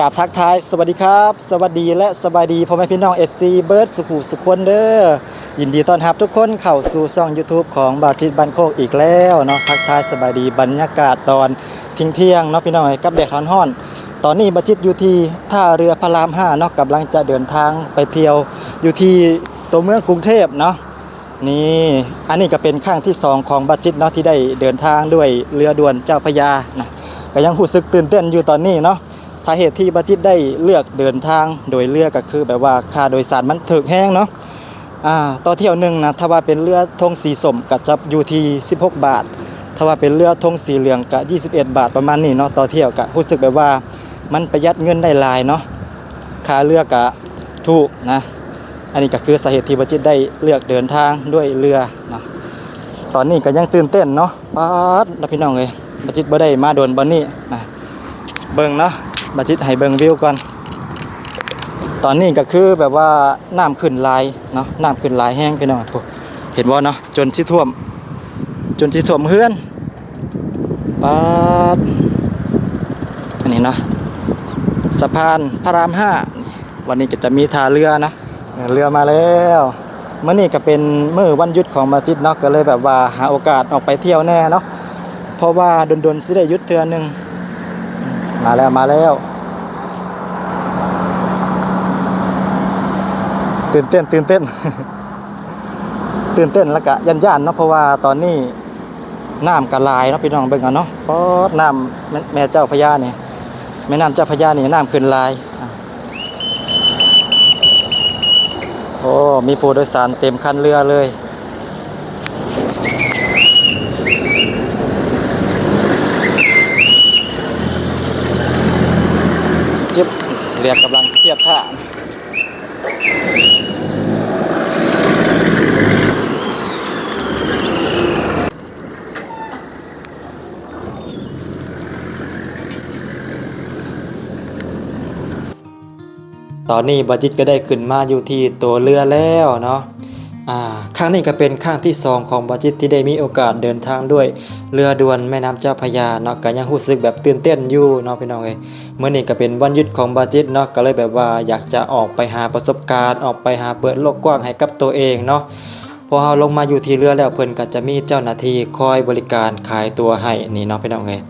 ກາບທັກທາຍ ສະຫວັດດີຄັບ ສະຫວັດດີ ແລະ ສະບາຍດີ ພໍ່ແມ່ພີ່ນ້ອງ ເອັຟຊີ ເບິດສຸຂູສຸຄົນເດີ. ຍິນດີຕ້ອນຮັບທຸກຄົນເຂົ້າສູ່ຊ່ອງ YouTube ຂອງບ່າວຈິດບ້ານໂຄກອີກແລ້ວເນາະ. ທັກທາຍສະບາຍດີ ບັນຍາກາດຕອນທ່ຽງໆເນາະ ພີ່ນ້ອງເອີຍ ກັບແດດຮ້ອນໆ. ຕອນນີ້ບ່າວຈິດຢູ່ທີ່ທ່າເຮືອພະລາມຫ້າເນາະ ກຳລັງຈະເດີນທາງໄປທ່ຽວຢູ່ທີ່ຕົວເມືອງກຸງເທບເນາະ. ນີ້ ອັນນີ້ກໍເປັນຄັ້ງທີສອງຂອງບ່າວຈິດເນາະ ທີ່ໄດ້ເດີນທາງດ້ວຍເຮືອດ່ວນເຈົ້າພະຍານະ ກໍຍັງຮູ້ສຶກຕື່ນເຕັ້ນຢູ່ຕອນນີ້ເນາະ. ສາເຫດທີ່ບ່າວຈິດໄດ້ເລືອກເດີນທາງໂດຍເຮືອ ກໍຄືແບບວ່າຄ່າໂດຍສານມັນຖືກແຮງເນາະ. ອາ ຕໍ່ຖ້ຽວໜຶ່ງນະ ຖ້າວ່າເປັນເຮືອທຸງສີສົ້ມກໍຈະຢູ່ທີ່ສິບຫົກບາດ, ຖ້າວ່າເປັນເຮືອທຸງສີເຫຼືອງກໍຊາວເອັດບາດ ປະມານນີ້ເນາະ. ຕໍ່ຖ້ຽວກໍຮູ້ສຶກແບບວ່າມັນປະຢັດເງິນໄດ້ຫຼາຍເນາະ, ຄ່າເຮືອກໍຖືກນະ. ອັນນີ້ກໍຄືສາເຫດທີ່ບ່າວຈິດໄດ້ເລືອກເດີນທາງດ້ວຍເຮືອເນາະ. ຕອນນີ້ກໍຍັງຕື່ນເຕັ້ນເນາະ. ປາດເນາະ ພີ່ນ້ອງເອີຍ ບ່າວຈິດບໍ່ໄດ້ມາດົນບ່ອນນີ້ນະ. ເບິ່ງເນາະ ບ່າວຈິດໃຫ້ເບິ່ງວິວກ່ອນ. ຕອນນີ້ກໍຄືແບບວ່ານ້ຳຂຶ້ນຫຼາຍເນາະ, ນ້ຳຂຶ້ນຫຼາຍແຮງ ພີ່ນ້ອງ. ໂອ້ ເຫັນບໍ່ເນາະ ຈົນຊິຖ້ວມ ຈົນຊິຖ້ວມເຮືອນ. ປາດ ອັນນີ້ເນາະ ສະພານພະລາມຫ້າ. ວັນນີ້ກໍຈະມີທ່າເຮືອນະ. ເຮືອມາແລ້ວ. ມື້ນີ້ກໍເປັນມື້ວັນຢຸດຂອງບ່າວຈິດເນາະ, ກໍເລີຍແບບວ່າຫາໂອກາດອອກໄປທ່ຽວແດ່ເນາະ, ເພາະວ່າດົນໆຊິໄດ້ຢຸດເທື່ອໜຶ່ງ. ມາແລ້ວ ມາແລ້ວ. ຕື່ນເຕັ້ນ ຕື່ນເຕັ້ນ ຕື່ນເຕັ້ນ ແລ້ວກໍຢ້ານໆເນາະ, ເພາະວ່າຕອນນີ້ ນ້ຳກໍຫຼາຍເນາະ ພີ່ນ້ອງ ເບິ່ງເອົາເນາະ. ປາດ ນ້ຳແມ່ ແມ່ເຈົ້າພະຍານີ້ ແມ່ນ້ຳເຈົ້າພະຍານີ້ນ້ຳຂຶ້ນຫຼາຍ. ໂອ້ ມີຜູ້ໂດຍສານເຕັມຄັນເຮືອເລີຍ. ຈິບ ເຮືອກຳລັງທຽບທ່າ. ຕອນນີ້ບ່າວຈິດກໍໄດ້ຂຶ້ນມາຢູ່ທີ່ຕົວເຮືອແລ້ວເນາະ. ອາ ຄັ້ງນີ້ກໍເປັນຄັ້ງທີສອງຂອງບ່າວຈິດທີ່ໄດ້ມີໂອກາດເດີນທາງດ້ວຍເຮືອດ່ວນແມ່ນ້ຳເຈົ້າພະຍາເນາະ, ກໍຍັງຮູ້ສຶກແບບຕື່ນເຕັ້ນຢູ່ເນາະ ພີ່ນ້ອງເອີຍ. ມື້ນີ້ກໍເປັນວັນຢຸດຂອງບ່າວຈິດເນາະ, ກໍເລີຍແບບວ່າຢາກຈະອອກໄປຫາປະສົບການ, ອອກໄປຫາເປີດໂລກກວ້າງໃຫ້ກັບຕົວເອງເນາະ. ພໍເຮົາລົງມາຢູ່ທີ່ເຮືອແລ້ວ ເພິ່ນກໍຈະມີເຈົ້າໜ້າທີ່ຄອຍບໍລິການຂາຍຕົ໋ວໃຫ້ນີ້ເນາະ ພີ່ນ້ອງເອີຍ.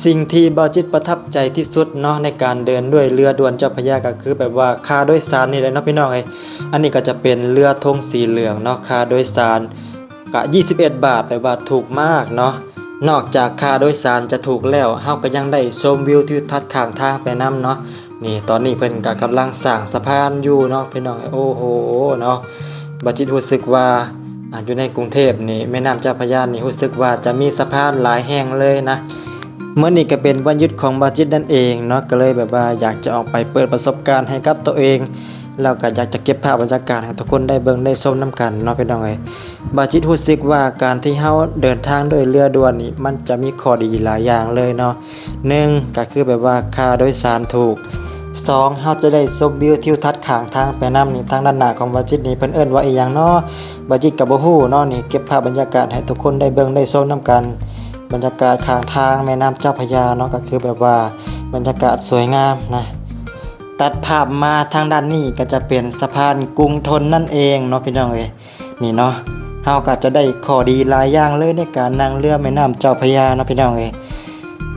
ສິ່ງທີ່ບ່າວຈິດປະທັບໃຈທີ່ສຸດເນາະ ໃນການເດີນດ້ວຍເຮືອດ່ວນເຈົ້າພະຍາ ກໍຄືແບບວ່າຄ່າໂດຍສານນີ້ແຫຼະເນາະ ພີ່ນ້ອງເອີຍ. ອັນນີ້ກໍຈະເປັນເຮືອທຸງສີເຫຼືອງເນາະ, ຄ່າໂດຍສານກະຊາວເອັດບາດ ແບບວ່າຖືກມາກເນາະ. ນອກຈາກຄ່າໂດຍສານຈະຖືກແລ້ວ ເຮົາກໍຍັງໄດ້ຊົມວິວທິວທັດຂ້າງທາງໄປນຳເນາະ. ນີ້ ຕອນນີ້ເພິ່ນກະກຳລັງສ້າງສະພານຢູ່ເນາະ ພີ່ນ້ອງ. ໂອ້ໂຫເນາະ ບ່າວຈິດຮູ້ສຶກວ່າ ອາ ຢູ່ໃນກຸງເທບນີ້ ແມ່ນ້ຳເຈົ້າພະຍານີ້ ຮູ້ສຶກວ່າຈະມີສະພານຫຼາຍແຫ່ງເລີຍນະ. ມື້ນີ້ກໍເປັນວັນຢຸດຂອງບ່າວຈິດນັ້ນເອງເນາະ, ກໍເລີຍແບບວ່າຢາກຈະອອກໄປເປີດປະສົບການໃຫ້ກັບຕົວເອງ, ແລ້ວກໍຢາກຈະເກັບພາບບັນຍາກາດໃຫ້ທຸກຄົນໄດ້ເບິ່ງໄດ້ຊົມນຳກັນເນາະ ພີ່ນ້ອງເອີຍ. ບ່າວຈິດຮູ້ສຶກວ່າການທີ່ເຮົາເດີນທາງດ້ວຍເຮືອດ່ວນນີ້ ມັນຈະມີຂໍ້ດີຫຼາຍຢ່າງເລີຍເນາະ. ໜຶ່ງ ກໍຄືແບບວ່າຄ່າໂດຍສານຖືກ. ສອງ ເຮົາຈະໄດ້ຊົມວິວທິວທັດຂ້າງທາງໄປນຳນີ້. ທາງດ້ານໜ້າຂອງບ່າວຈິດນີ້ ເພິ່ນເອີ້ນວ່າອີ່ຫຍັງເນາະ? ບ່າວຈິດກໍບໍ່ຮູ້ເນາະ. ນີ້ ເກັບພາບບັນຍາກາດໃຫ້ທຸກຄົນໄດ້ເບິ່ງໄດ້ຊົມນຳກັນ. ບັນຍາກາດຂ້າງທາງແມ່ນ້ຳເຈົ້າພະຍາເນາະ, ກໍຄືແບບວ່າບັນຍາກາດສວຍງາມນະ. ຕັດພາບມາທາງດ້ານນີ້ ກໍຈະເປັນສະພານກຸງທົນນັ້ນເອງເນາະ ພີ່ນ້ອງເອີຍ. ນີ້ເນາະ ເຮົາກໍຈະໄດ້ຂໍ້ດີຫຼາຍຢ່າງເລີຍໃນການນັ່ງເຮືອແມ່ນ້ຳເຈົ້າພະຍາເນາະ ພີ່ນ້ອງເອີຍ.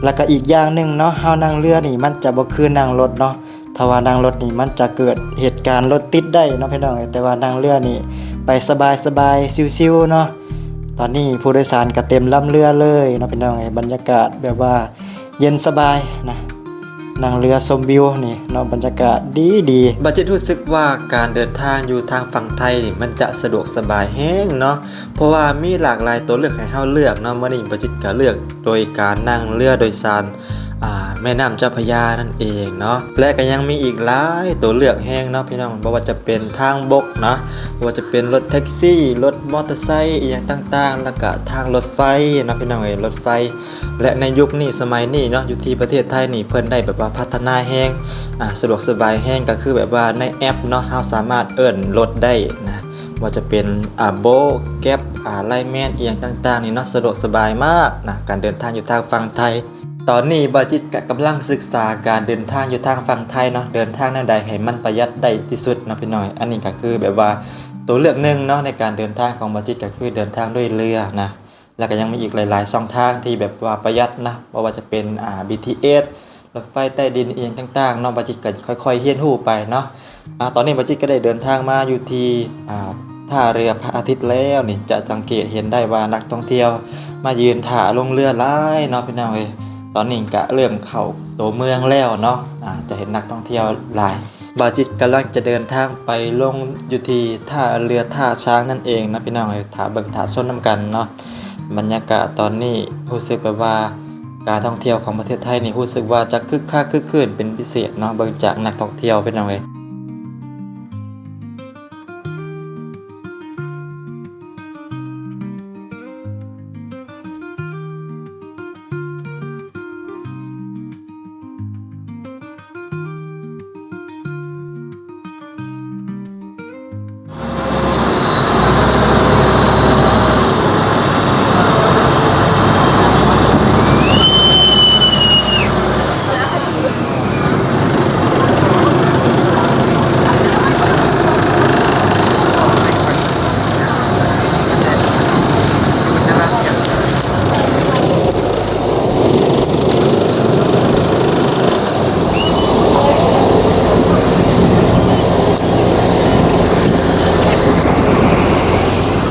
ແລ້ວກໍອີກຢ່າງໜຶ່ງເນາະ ເຮົານັ່ງເຮືອນີ້ມັນຈະບໍ່ຄືນັ່ງລົດເນາະ. ຖ້າວ່ານັ່ງລົດນີ້ມັນຈະເກີດເຫດການລົດຕິດໄດ້ເນາະ ພີ່ນ້ອງເອີຍ, ແຕ່ວ່ານັ່ງເຮືອນີ້ໄປສະບາຍໆ ຊິວໆເນາະ. ຕອນນີ້ຜູ້ໂດຍສານກໍເຕັມລຳເຮືອເລີຍເນາະ ພີ່ນ້ອງເອີຍ. ບັນຍາກາດແບບວ່າ ເຢັນສະບາຍນະ ນັ່ງເຮືອຊົມວິວນີ້ເນາະ, ບັນຍາກາດດີໆ. ບ່າວຈິດຮູ້ສຶກວ່າການເດີນທາງຢູ່ທາງຝັ່ງໄທນີ້ ມັນຈະສະດວກສະບາຍແຮງເນາະ, ເພາະວ່າມີຫຼາກຫຼາຍຕົວເລືອກໃຫ້ເຮົາເລືອກເນາະ. ມື້ນີ້ບ່າວຈິດກໍເລືອກໂດຍການນັ່ງເຮືອໂດຍສານ ອາ ແມ່ນ້ຳເຈົ້າພະຍານັ້ນເອງເນາະ, ແລະກໍຍັງມີອີກຫຼາຍຕົວເລືອກແຮງເນາະ ພີ່ນ້ອງ. ບໍ່ວ່າຈະເປັນທາງບົກເນາະ, ບໍ່ວ່າຈະເປັນລົດແທັກຊີ, ລົດມໍເຕີໄຊ ອີ່ຫຍັງຕ່າງໆ, ແລ້ວກະທາງລົດໄຟເນາະ ພີ່ນ້ອງເອີຍ, ລົດໄຟ. ແລະໃນຍຸກນີ້ສະໄໝນີ້ເນາະ ຢູ່ທີ່ປະເທດໄທນີ້ ເພິ່ນໄດ້ແບບວ່າພັດທະນາແຮງ ອາ ສະດວກສະບາຍແຮງ, ກໍຄືແບບວ່າໃນແອັບເນາະ ເຮົາສາມາດເອີ້ນລົດໄດ້ນະ, ບໍ່ວ່າຈະເປັນ ອາ ໂບ ແກັບ ອາ ໄລແມນ ອີ່ຫຍັງຕ່າງໆນີ້ເນາະ, ສະດວກສະບາຍມາກນະ ການເດີນທາງຢູ່ທາງຝັ່ງໄທ. ຕອນນີ້ບ່າວຈິດກະກຳລັງສຶກສາການເດີນທາງຢູ່ທາງຝັ່ງໄທເນາະ, ເດີນທາງແນວໃດໃຫ້ມັນປະຢັດໄດ້ທີ່ສຸດເນາະພີ່ນ້ອງ. ອັນນີ້ກະຄືແບບວ່າໂຕເລືອກໜຶ່ງເນາະ ໃນການເດີນທາງຂອງບ່າວຈິດ ກະຄືເດີນທາງດ້ວຍເຮືອນະ. ແລ້ວກະຍັງມີອີກຫຼາຍໆຊ່ອງທາງທີ່ແບບວ່າປະຢັດນະ, ບໍ່ວ່າຈະເປັນ ອາ ບີທີເອສ ລົດໄຟໃຕ້ດິນອີ່ຫຍັງຕ່າງໆເນາະ, ບ່າວຈິດກະຄ່ອຍໆຮຽນຮູ້ໄປເນາະ. ອາ ຕອນນີ້ບ່າວຈິດກະໄດ້ເດີນທາງມາຢູ່ທີ່ ອາ ທ່າເຮືອພະອາທິດແລ້ວນີ້, ຈະສັງເກດເຫັນໄດ້ວ່ານັກທ່ອງທ່ຽວມາຢືນຖ້າລົງເຮືອຫຼາຍເນາະພີ່ນ້ອງເອີຍ. ຕອນນີ້ກະເລີ່ມເຂົ້າໂຕເມືອງແລ້ວເນາະ, ອາ ຈະເຫັນນັກທ່ອງທ່ຽວຫຼາຍ. ບ່າວຈິດກຳລັງຈະເດີນທາງໄປລົງຢູ່ທີ່ທ່າເຮືອທ່າຊ້າງນັ້ນເອງນະພີ່ນ້ອງເອີຍ, ຖ້າເບິ່ງຖ້າຊົມນຳກັນເນາະ. ບັນຍາກາດຕອນນີ້ຮູ້ສຶກແບບວ່າການທ່ອງທ່ຽວຂອງປະເທດໄທນີ້ ຮູ້ສຶກວ່າຈະຄຶກຄັກຄຶກຄື້ນເປັນພິເສດເນາະ, ເບິ່ງຈາກນັກທ່ອງທ່ຽວພີ່ນ້ອງເອີຍ.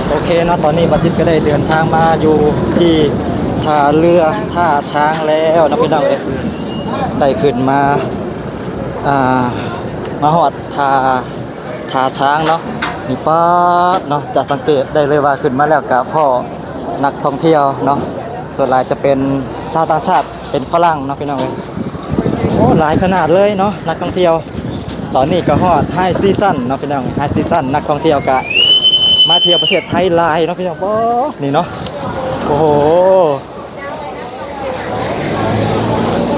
ໂອເຄເນາະ, ຕອນນີ້ບ່າວຈິດກະໄດ້ເດີນທາງມາຢູ່ທີ່ທ່າເຮືອທ່າຊ້າງແລ້ວເນາະພີ່ນ້ອງເອີຍ. ໄດ້ຂຶ້ນມາ ອ່າ ມາຮອດທ່າ ທ່າຊ້າງເນາະ. ນີ້ປາດເນາະ, ຈະສັງເກດໄດ້ເລີຍວ່າຂຶ້ນມາແລ້ວກະພໍ້ນັກທ່ອງທ່ຽວເນາະ, ສ່ວນຫຼາຍຈະເປັນຊາວຕ່າງຊາດ ເປັນຝຣັ່ງເນາະພີ່ນ້ອງເອີຍ. ໂອ້ ຫຼາຍຂະໜາດເລີຍເນາະ ນັກທ່ອງທ່ຽວ. ຕອນນີ້ກະຮອດໄຮຊີຊັນເນາະພີ່ນ້ອງ, ໄຮຊີຊັນ ນັກທ່ອງທ່ຽວກະມາທ່ຽວປະເທດໄທຫຼາຍເນາະພີ່ນ້ອງ. ໂອ້ ນີ້ເນາະ ໂອ້ໂຫ.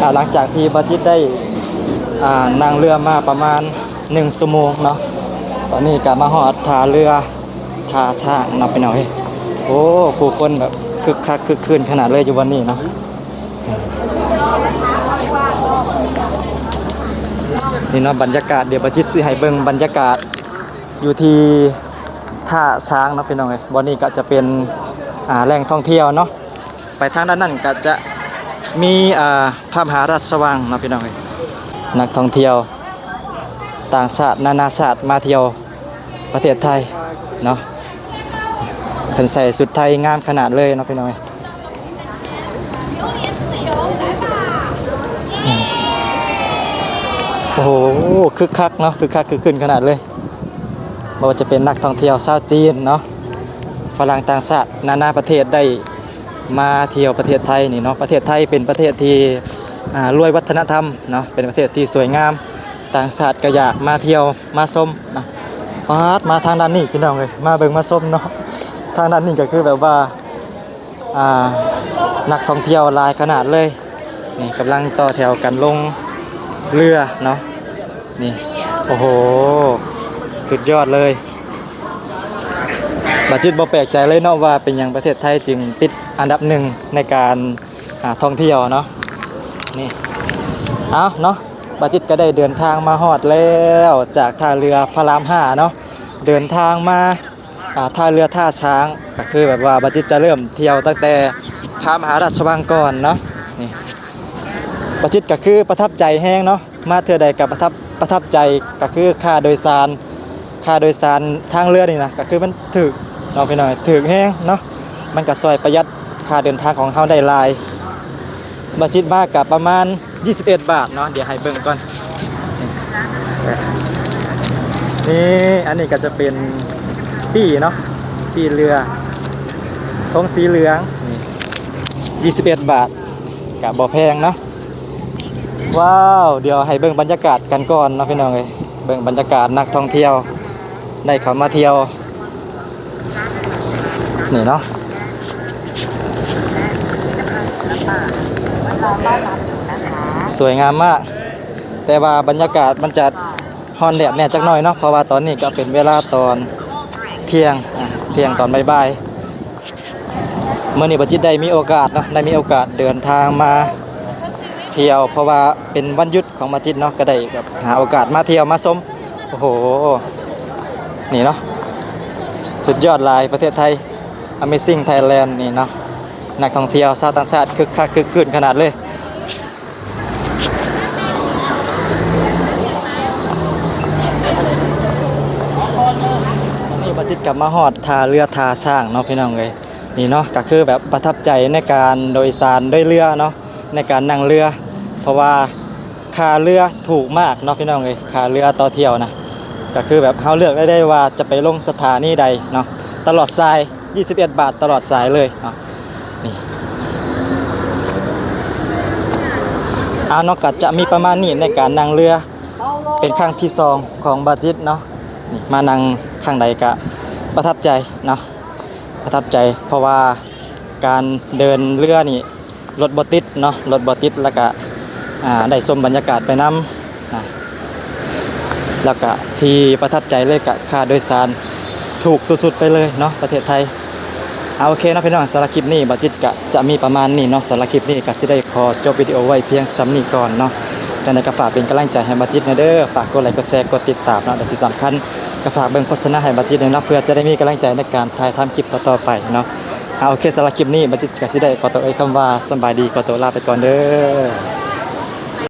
ອ່າ ຫຼັງຈາກທີ່ບ່າວຈິດໄດ້ ອ່າ ນັ່ງເຮືອມາປະມານໜຶ່ງຊົ່ວໂມງເນາະ, ຕອນນີ້ກະມາຮອດທ່າເຮືອທ່າຊ້າງເນາະພີ່ນ້ອງເອີຍ. ໂອ້ ຜູ້ຄົນແບບຄຶກຄັກຄຶກຄື້ນຂະໜາດເລີຍຢູ່ບ່ອນນີ້ເນາະ. ນີ້ເນາະ ບັນຍາກາດ, ດຽວບ່າວຈິດຊິໃຫ້ເບິ່ງບັນຍາກາດຢູ່ທີ່ທ່າຊ້າງເນາະພີ່ນ້ອງເອີຍ. ບ່ອນນີ້ກະຈະເປັນ ອ່າ ແຫຼ່ງທ່ອງທ່ຽວເນາະ. ໄປທາງດ້ານນັ້ນກະຈະມີ ອ່າ ພະມະຫາລາຊະວັງເນາະພີ່ນ້ອງເອີຍ. ນັກທ່ອງທ່ຽວຕ່າງຊາດ ນານາຊາດມາທ່ຽວປະເທດໄທເນາະ, ເພິ່ນໃສ່ຊຸດໄທງາມຂະໜາດເລີຍເນາະພີ່ນ້ອງເອີຍ. ໂອ້ໂຫ ຄຶກຄັກເນາະ, ຄຶກຄັກຄຶກຄື້ນຂະໜາດເລີຍ. ບໍ່ວ່າຈະເປັນນັກທ່ອງທ່ຽວຊາວຈີນເນາະ, ຝຣັ່ງຕ່າງຊາດ ນານາປະເທດໄດ້ມາທ່ຽວປະເທດໄທນີ້ເນາະ. ປະເທດໄທເປັນປະເທດທີ່ ອ່າ ລວຍວັດທະນະທຳເນາະ, ເປັນປະເທດທີ່ສວຍງາມ, ຕ່າງຊາດກະຢາກມາທ່ຽວມາຊົມນະ. ປາດ ມາທາງດ້ານນີ້ພີ່ນ້ອງເອີຍ, ມາເບິ່ງມາຊົມເນາະ. ທາງດ້ານນີ້ກະຄືແບບວ່າ ອ່າ ນັກທ່ອງທ່ຽວຫຼາຍຂະໜາດເລີຍ. ນີ້ກຳລັງຕໍ່ແຖວກັນລົງເຮືອເນາະ. ນີ້ ໂອ້ໂຫ ສຸດຍອດເລີຍ. ບ່າວຈິດບໍ່ແປກໃຈເລີຍເນາະ ວ່າເປັນຫຍັງປະເທດໄທຈຶ່ງຕິດອັນດັບໜຶ່ງໃນການ ອ່າ ທ່ອງທ່ຽວເນາະ. ນີ້ ເອົາເນາະ, ບ່າວຈິດກະໄດ້ເດີນທາງມາຮອດແລ້ວ ຈາກທ່າເຮືອພະລາມຫ້າເນາະ, ເດີນທາງມາ ອ່າ ທ່າເຮືອທ່າຊ້າງ ກະຄືແບບວ່າບ່າວຈິດຈະເລີ່ມທ່ຽວຕັ້ງແຕ່ພະມະຫາລາຊະວັງກ່ອນເນາະ. ນີ້ ບ່າວຈິດກະຄືປະທັບໃຈແຮງເນາະ, ມາເທື່ອໃດກະປະທັບ ປະທັບໃຈ ກະຄືຄ່າໂດຍສານ ຄ່າໂດຍສານທາງເຮືອນີ້ນະ ກະຄືມັນຖືກເນາະພີ່ນ້ອງ, ຖືກແຮງເນາະ, ມັນກະຊ່ວຍປະຢັດຄ່າເດີນທາງຂອງເຮົາໄດ້ຫຼາຍ. ບ່າວຈິດມາກະປະມານ ຊາວເອັດບາດເນາະ, ດຽວໃຫ້ເບິ່ງກ່ອນ. ນີ້ ອັນນີ້ກະຈະເປັນປີ້ເນາະ, ປີ້ເຮືອ ທງສີເຫຼືອງ ນີ້ ຊາວເອັດບາດ ກະບໍ່ແພງເນາະ. ວ້າວ ດຽວໃຫ້ເບິ່ງບັນຍາກາດກັນກ່ອນເນາະພີ່ນ້ອງເອີຍ, ເບິ່ງບັນຍາກາດນັກທ່ອງທ່ຽວໄດ້ເຂົ້າມາທ່ຽວ ນີ້ເນາະ ສວຍງາມມາກ, ແຕ່ວ່າບັນຍາກາດມັນຈະຮ້ອນແດດແດ່ຈັກໜ້ອຍເນາະ, ເພາະວ່າຕອນນີ້ກະເປັນເວລາຕອນທ່ຽງ ອາ ທ່ຽງຕອນບ່າຍໆ. ມື້ນີ້ບ່າວຈິດໄດ້ມີໂອກາດເນາະ, ໄດ້ມີໂອກາດເດີນທາງມາ ທ່ຽວ ເພາະວ່າເປັນວັນຢຸດຂອງບາຈິດເນາະ ກໍໄດ້ແບບຫາໂອກາດມາທ່ຽວມາຊົມ. ໂອ້ໂຫ ນີ້ເນາະ ສຸດຍອດຫຼາຍ ປະເທດໄທ Amazing Thailand ນີ້ເນາະ ນັກທ່ອງທ່ຽວຊາວຕ່າງຊາດຄຶກຄັກຄຶກຄື້ນຂະໜາດເລີຍ. ນີ້ບາຈິດກັບມາຮອດທ່າເຮືອທ່າຊ້າງເນາະ ພີ່ນ້ອງເອີຍ. ນີ້ເນາະ ກໍຄືແບບປະທັບໃຈໃນການໂດຍສານດ້ວຍເຮືອເນາະ ໃນການນັ່ງເຮືອ ເພາະວ່າຄ່າເຮືອຖືກມາກເນາະ ພີ່ນ້ອງເອີຍ. ຄ່າເຮືອຕໍ່ທ່ຽວນະ ກໍຄືແບບເຮົາເລືອກໄດ້ ໄດ້ວ່າຈະໄປລົງສະຖານີໃດເນາະ ຕະຫຼອດສາຍ ຊາວເອັດບາດຕະຫຼອດສາຍເລີຍເນາະ. ນີ້ ເອົາເນາະ ກໍຈະມີປະມານນີ້ໃນການນັ່ງເຮືອ ເປັນຄັ້ງທີສອງຂອງບາຈິດເນາະ. ນີ້ ມານັ່ງຄັ້ງໃດກໍປະທັບໃຈເນາະ ປະທັບໃຈ ເພາະວ່າການເດີນເຮືອນີ້ ລົດບໍ່ຕິດເນາະ ລົດບໍ່ຕິດ ແລ້ວກະ ອ່າ ໄດ້ຊົມບັນຍາກາດໄປນຳນະ ແລ້ວກະທີ່ປະທັບໃຈເລີຍກະຄ່າໂດຍສານຖືກສຸດໆໄປເລີຍເນາະ ປະເທດໄທ. ເອົາ ໂອເຄເນາະ ພີ່ນ້ອງ ສຳລັບຄລິບນີ້ບາຈິດກະຈະມີປະມານນີ້ເນາະ. ສຳລັບຄລິບນີ້ກະຊິໄດ້ຂໍຈົບວິດີໂອໄວ້ພຽງສ່ຳນີ້ກ່ອນເນາະ. ຈັ່ງໃດກໍຝາກເປັນກຳລັງໃຈໃຫ້ບາຈິດແດ່ເດີ ຝາກກົດໄລ ກົດແຊ ກົດຕິດຕາມເນາະ ແລະທີ່ສຳຄັນກໍຝາກເບິ່ງໂຄສະນາໃຫ້ບາຈິດແດ່ເນາະ ເພື່ອຈະໄດ້ມີກຳລັງໃຈໃນການຖ່າຍທຳຄລິບຕໍ່ໆໄປເນາະ. ເອົາ ໂອເຄ ສຳລັບຄລິບນີ້ບາຈິດກໍຊິໄດ້ຂໍຕົວເອີ່ຍຄຳວ່າສະບາຍດີ ຂໍຕົວລາໄປກ່ອນເດີ.